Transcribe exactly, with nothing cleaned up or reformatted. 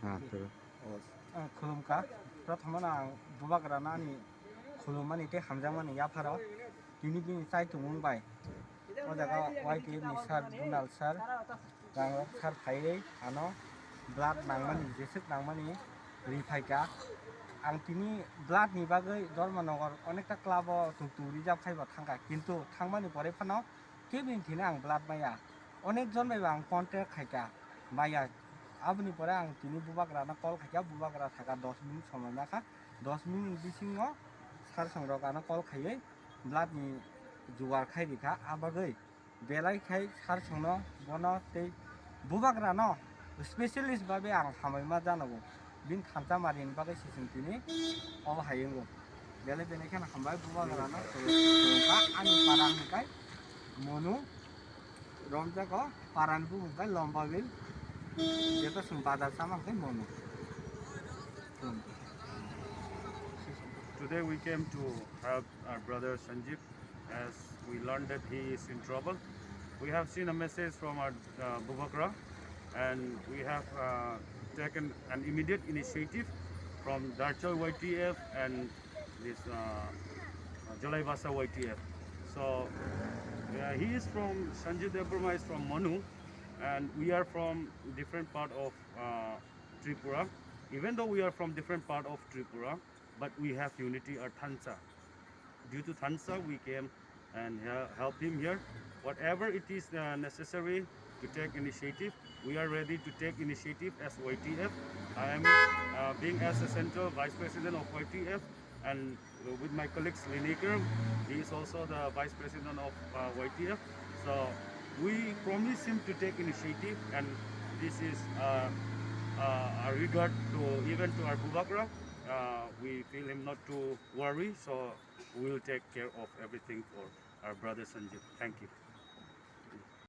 Ah, pero. Ah, khulumkha. Prothomano ang bubagrano ani khulummani tei hamjakmani yapharo tini bini chaitumung bai o jaga Y T F ni sir, Donal sir, Rangrok sir phaiwi ano blood nangmani, jeswk nangmani ri phaikha. Ang tini blood ni bagwi Dharmanagar onekta club o tuk tuk rijak phaibo thangkha, kintu thangmani pore phano kebini thini ang blood maya. Onek jon bai bo ang contact khaikha, maya. Aboni pore ang tini bubagrano call khaikha, bubagra sakha dos minute somoi nakha, dos minute bisingo sir songrok ano call khaiwi blood ni jugar khai rikha. A bagwi belai khai sir songno bono tei bubagrano specialist babe ang hamai ma janogo. Bini thansa marini bagwi se chwng tini obo hai wngo. Belai belai kheno hambai bubagrano. Ani parang kai Monu, romjago parani bumung kai Lombabil. Jeta chwng bazar sama kai Monu. Today we came to help our brother Sanjeev as we learned that he is in trouble. We have seen a message from our uh, Bubagra, and we have uh, taken an immediate initiative from Darchoi Y T F and this uh, uh, Jalaibasa Y T F. So uh, he is from Sanjay Debbarma is from Manu, and we are from different part of uh, Tripura. Even though we are from different part of Tripura, but we have unity or thansa. Due to thansa, we came and he- help him here. Whatever it is uh, necessary to take initiative, we are ready to take initiative as Y T F. I am uh, being as a central vice president of Y T F, and uh, with my colleague Liniker, he is also the vice president of uh, Y T F. So we promise him to take initiative, and this is uh, uh, a regard to even to our Bubagra. Uh, we feel him not to worry, so we will take care of everything for our brother Sanjay. Thank you.